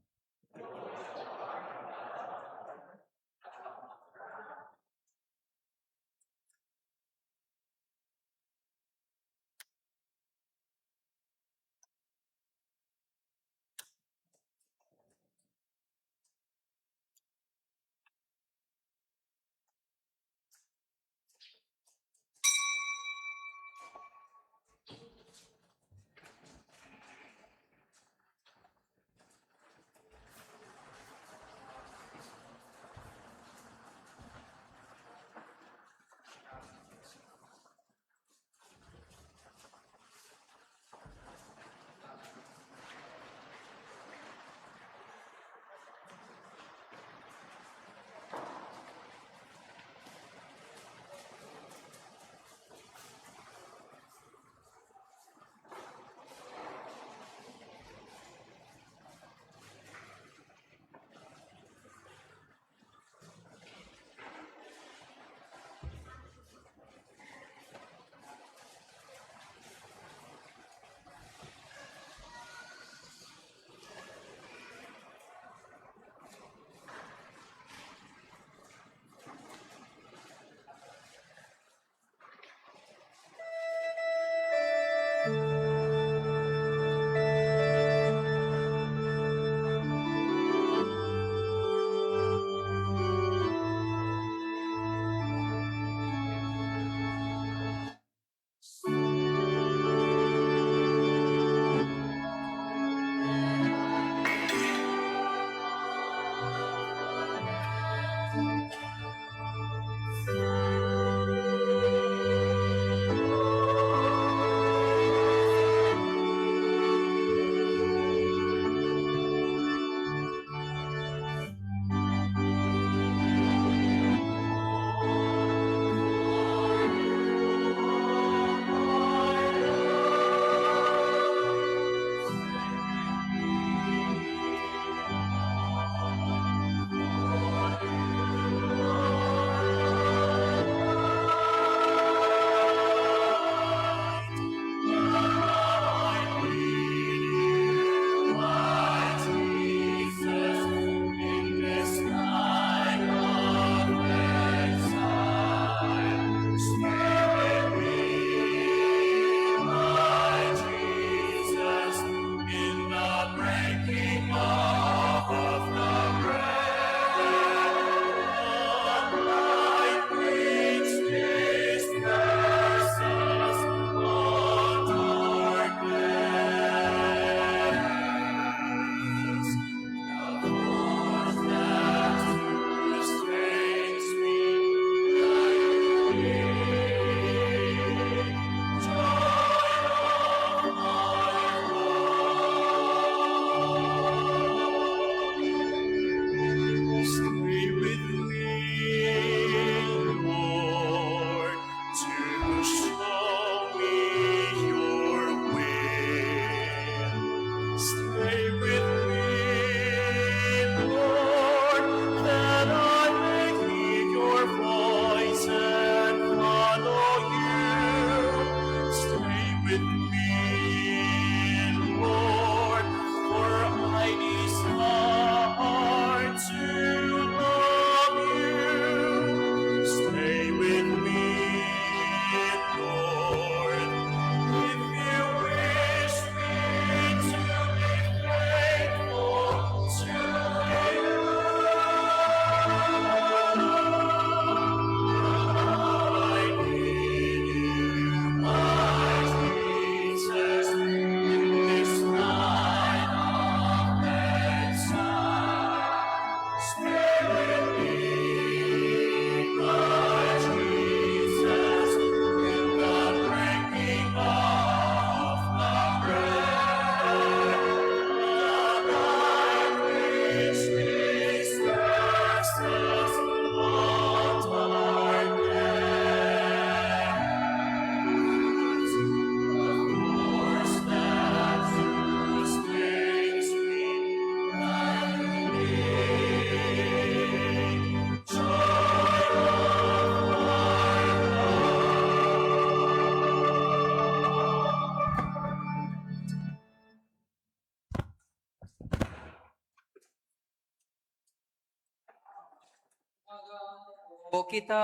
Kita.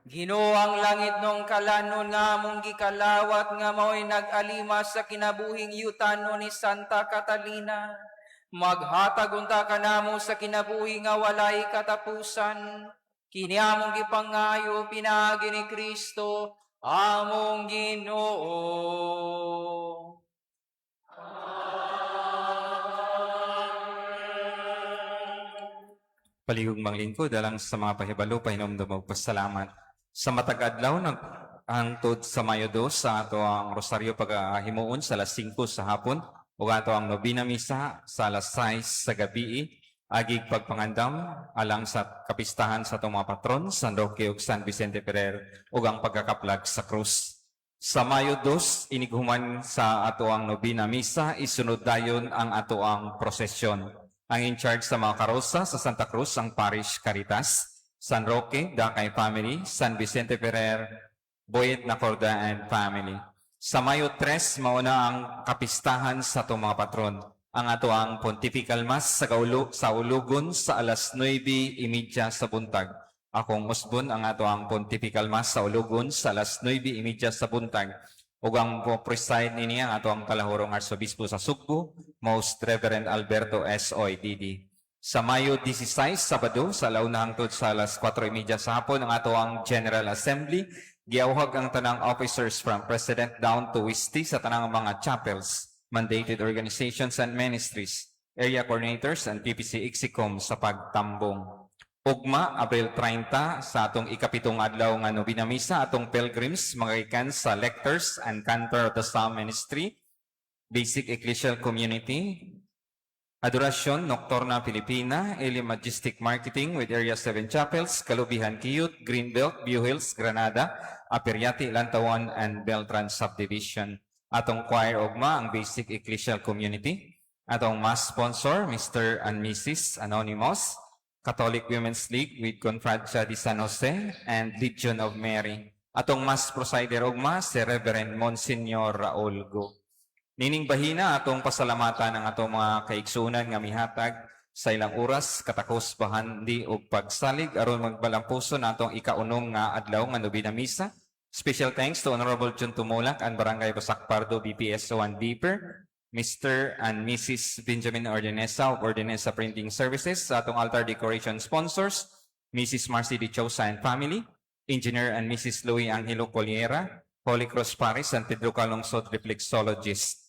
Ginoo, ang langit nong kalanon nga among gikalawat nga mao'y nag-alima sa kinabuhing yutano ni Santa Catalina. Maghatag unta kanamo sa kinabuhi nga walay katapusan. Kini among gipangayo pinaagi ni Kristo among Ginoo. Palihog manglingkod alang sa mga pahibalo, pahinomdom og pasalamat. Sa matag adlaw nag hangtod sa Mayo 2 sa ato ang Rosaryo pagahimuon sa alas 5 sa hapon ug ato ang nobina misa sa alas 6 sa gabi, agig pagpangandam alang sa kapistahan sa atong mga patron San Roque ug San Vicente Ferrer ug ang pagkakaplag sa krus. Sa Mayo 2, inighuman sa ato ang nobina misa, isunod dayon ang ato ang prosesyon. Ang in charge sa mga karosa sa Santa Cruz ang Parish Caritas, San Roque, Dakay Family, San Vicente Ferrer, Boyet Nacorda and Family. Sa Mayo 3, mauna ang kapistahan sa atong mga patron. Ang ato ang Pontifical Mass sa Ulugon sa alas 9:30 sa buntag. Akong usbon ang ato ang Pontifical Mass sa Ulugon sa alas 9:30 sa buntag. Ug ang preside niini ang ato ang Kalahurong Arsobispo sa Sugbo, Most Reverend Alberto S. Oy, D.D. Sa Mayo 16, Sabado, sa alauna hangtod sa alas 4:30 sa hapon, ang ato ang General Assembly. Giawhag ang tanang officers from President down to Wisti sa tanang mga chapels, mandated organizations and ministries, area coordinators and PPC Execom sa pagtambong. Ugma, Abril 30, sa atong ikapitong adlaw nga nobina misa, atong pilgrims, mga gikan sa Lectors and Cantor of the Psalm Ministry, Basic Ecclesial Community, Adoracion Nocturna Filipina, Eli Majestic Marketing with Area 7 Chapels, Kalubihan Kiyut, Greenbelt, View Hills, Granada, Aperiati, Lantawan, and Beltran Subdivision. Atong choir ugma ang Basic Ecclesial Community. Atong mass sponsor, Mr. and Mrs. Anonymous, Catholic Women's League with Confradia de San Jose and Legion of Mary. Atong mass presider ugma si Reverend Monsignor Raul Go. Nining bahina atong pasalamatan ang atong mga kaigsuonan nga mihatag sa ilang oras, katakos, bahandi ug pagsalig aron magbalampuso na atong ikaunom nga adlaw nga nobina misa. Special thanks to Honorable Jun Tumulak and Barangay Basak Pardo BPSO and Deeper, Mr. and Mrs. Benjamin Ordinesa of Ordinesa Printing Services, sa atong altar decoration sponsors, Mrs. Marcy Di Chosa and family, Engineer and Mrs. Louis Angelo Coliera, Holy Cross Parish, San Pedro Calungsod Reflexologist.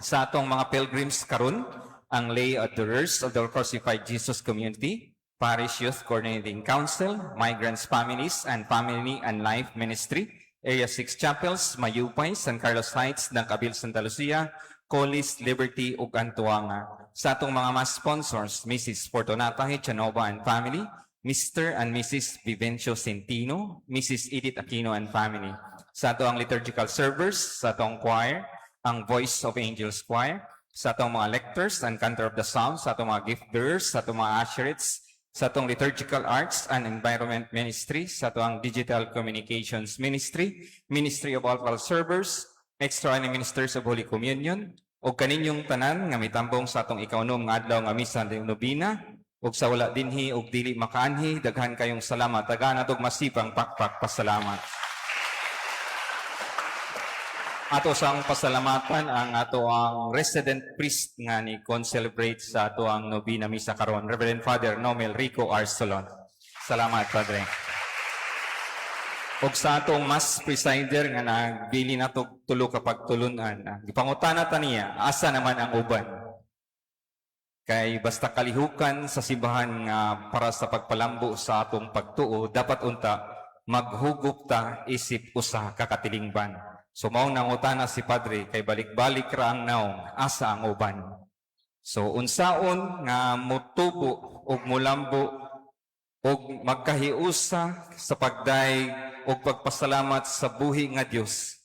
Sa atong mga pilgrims karon, ang Lay Adorers of the Crucified Jesus Community, Parish Youth Coordinating Council, Migrants Families and Family and Life Ministry, Area 6 Chapels, Mayupay, San Carlos Heights, Dangkabil, Santa Lucia, Colis, Liberty, ug Antuanga. Sa atong mga mass sponsors, Mrs. Fortunata Hechanova and family, Mr. and Mrs. Vivencio Centino, Mrs. Edith Aquino and family. Sa ato ang liturgical servers, sa atong choir, ang Voice of Angels Choir, sa atong mga lectors and cantor of the Psalms, sa atong mga gift bearers, sa atong mga usherates, sa atong liturgical arts and environment ministry, sa atong digital communications ministry, Ministry of Altar Servers, Extraordinary Ministers of Holy Communion, ug kaninyong tanan nga mitambong sa atong ikaunom nga adlaw nga misa ng nobina, ug sa wala dinhi ug dili makaanhi, daghan kayong salamat. Tagaan natog masipang pakpak pasalamat. Ato sang pasalamatan ang ato ang resident priest nga ni concelebrate sa ato ang nobina misa karon, Reverend Father Nomel Rico Arsolon. Salamat, Padre. Ug sa atong mass presider nga nagbili nato tulo ka pagtulunan, gipangutana ta niya asa naman ang uban. Kay basta kalihukan sa simbahan nga para sa pagpalambo sa atong pagtuo, dapat unta maghugup ta isip usa ka katilingban. So mao nangutana si Padre kay balik-balik ra ang naong, asa ang uban. So unsaon nga motubo ug mulambo ug magkahiusa sa pagdayeg ug pagpasalamat sa buhi nga Dios,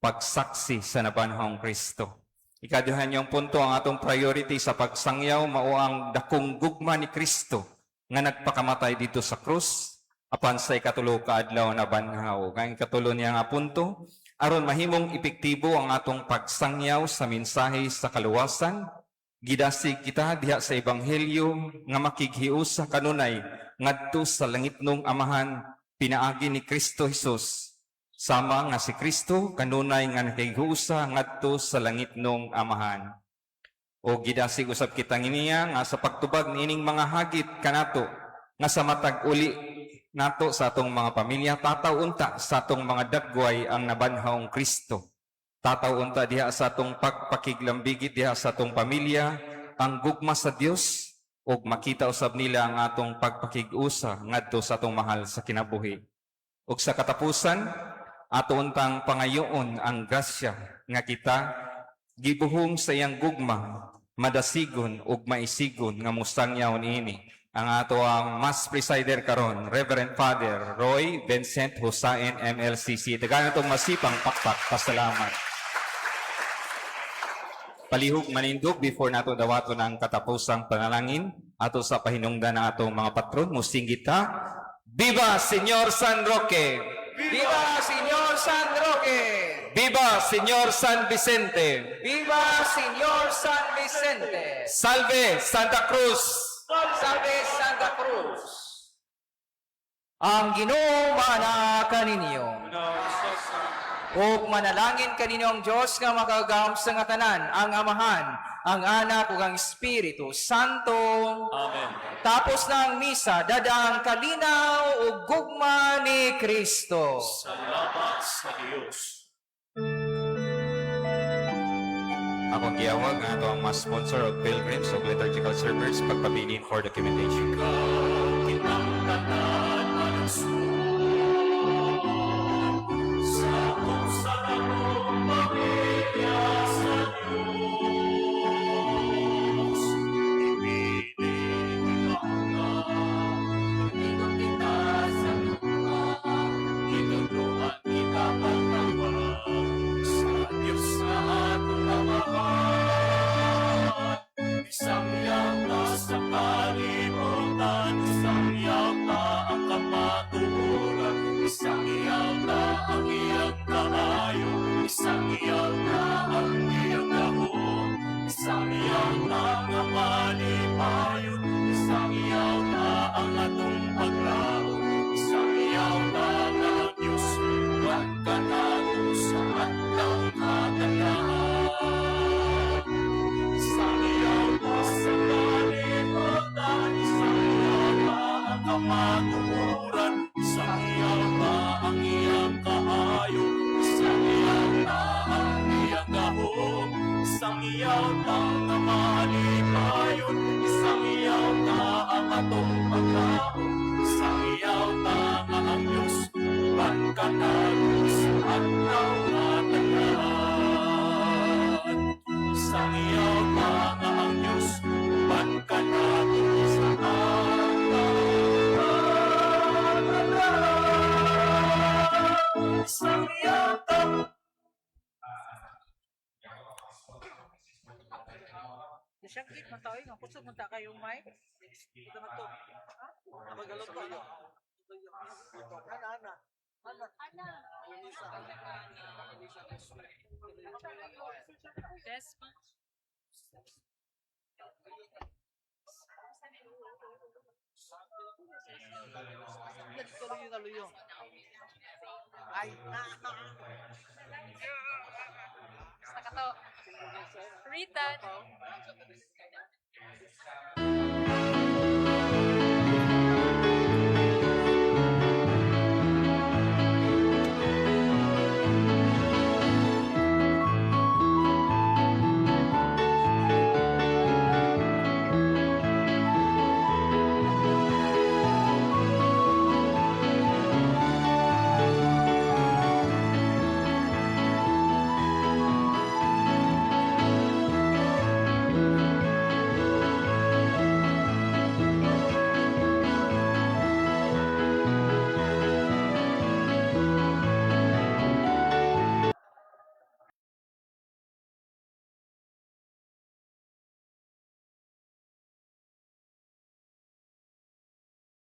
pagsaksi sa nabanhawng Kristo. Ikaduhan niyong punto, ang atong priority sa pagsangyaw mao ang dakong gugma ni Kristo nga nagpakamatay dito sa krus apan sa ikatulo ka adlaw nabanhaw. Ang ikatulo niya nga punto, aron mahimong epektibo ang atong pagsangyaw sa mensahe sa kaluwasan, Gidasig kita diha sa Ebanghelyo nga makighiusa kanunay ngadto sa langitnong Amahan pinaagi ni Kristo Jesus. Sama nga si Kristo kanunay nga nakighiusa ngadto sa langitnong Amahan. O gidasig usab kita niya nga sa pagtubag niining mga hagit kanato nga sa matag uli nato sa atong mga pamilya, tataw unta sa atong mga dagway ang nabanhawng Kristo. Tataw unta diha sa atong pagpakiglambigit diha sa atong pamilya ang gugma sa Dios ug makita usab nila ang atong pagpakig-usa ngadto sa atong mahal sa kinabuhi. Ug sa katapusan, ato untang pangayoon ang grasya nga kita gibuhong sa iyang gugma, madasigon ug maisigon nga mustangyaw niini. Ang ato ang Mass Presider karon, Reverend Father Roy Vincent Husain, MLCC. Tagaan atong masipang pakpak pasalamat. Palihog manindog before nato dawaton ang katapusang panalangin ato sa pahinungdan ng atong mga patron, musinggit ta. Viva Señor San Roque! Viva Señor San Roque! Viva Señor San Vicente! Viva Señor San Vicente! Salve Santa Cruz! Salve Santa Cruz! Ang Ginoo maanaa kaninyo. Ug manalangin kaninyo ang Dios nga makagagahom sa nga tanan, ang Amahan, ang Anak ug ang Espiritu Santo. Amen. Tapos na ang misa, dada ang kalinaw ug gugma ni Kristo. Salamat sa Dios. Akong giawag ang ato ang mas sponsor of pilgrims of liturgical servers pagpabilin for documentation. Kitang tanan manugsuon sa akong saramong pamilya sa Diyos. Ibinigay ka, Ingon kita sa gugma, itudloan kita pagtawag sa Diyos na atong Amahan. Isang yata sa kalibutan, isang yata ang kamatuoran, isang yata ang iyang kaayo, isang yata ang iyang gahom, isang yata nga malipayon, isang yata ang atong paglaom, isang yata nga ang Diyos, uban kanato sa adlaw nga tanan. Isang yata sa kalibutan, isang yata ang kamatuoran, isang yata ang iyang kaayo, isang yata ang iyang gahom, isang yata nga malipayon, isang yata ang atong paglaom, isang yata nga ang Diyos, uban kanato sa adlaw nga tanan. Isang yata nga ang Diyos, uban kanato sa adlaw nga tanan. Isang yata. Nasyangkit man tayo, nga kusog man ta kayong mic. Ito na to. Ha? Magalot ko. Ana, ana. Ana. Ana. Yes, ma. Tuloy tuloy. Ay, na. Basta ka to. Rita.